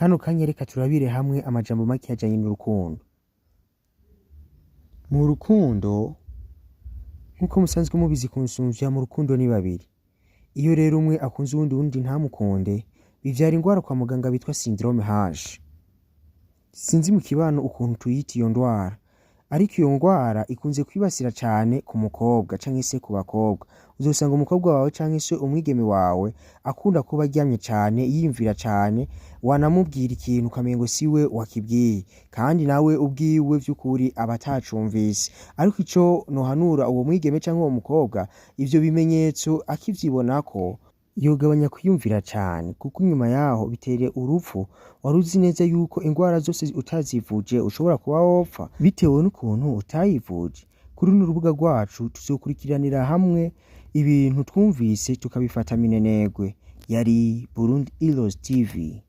Kano kanya reka turabire hamwe amajambo make ajanye n'urukundo. Mu rukundo, nk'uko musanzwe mubizi kunsumvya, mu rukundo ni babiri. Iyo rero umwe akunze uwundi, uwundi ntamukunde, bivyara ingwara kwa muganga bitwa syndrome H. Sinzi mu kibano ukuntu tuyita iyo ndwara, ariko iyo ndwara ikunze kwibasira cane ku mukobwa canke se ku bakobwa. Uzosanga umukobwa wawe canke se umwigeme wawe akunda kuba aryamye cane, yiyumvira cane, wanamubwira ikintu ukamengo siwe wakibwiye, kandi nawe ubwiwe vy'ukuri aba atacumvise. Ariko ico nohanura uwo mwigeme canke uwo mukobwa, ivyo bimenyetso akivyibonako, yogabanya kwiyumvira cane, kuko inyuma yaho bitera urupfu. Wari uzi neza yuko ingwara zose utazivuje ushobora kuba wopfa bitewe n'ukuntu utayivuje? Kuri runo rubuga rwacu tuzokurikiranira hamwe ibintu twumvise tukabifata minenegwe. Yari Burundi Heroes TV.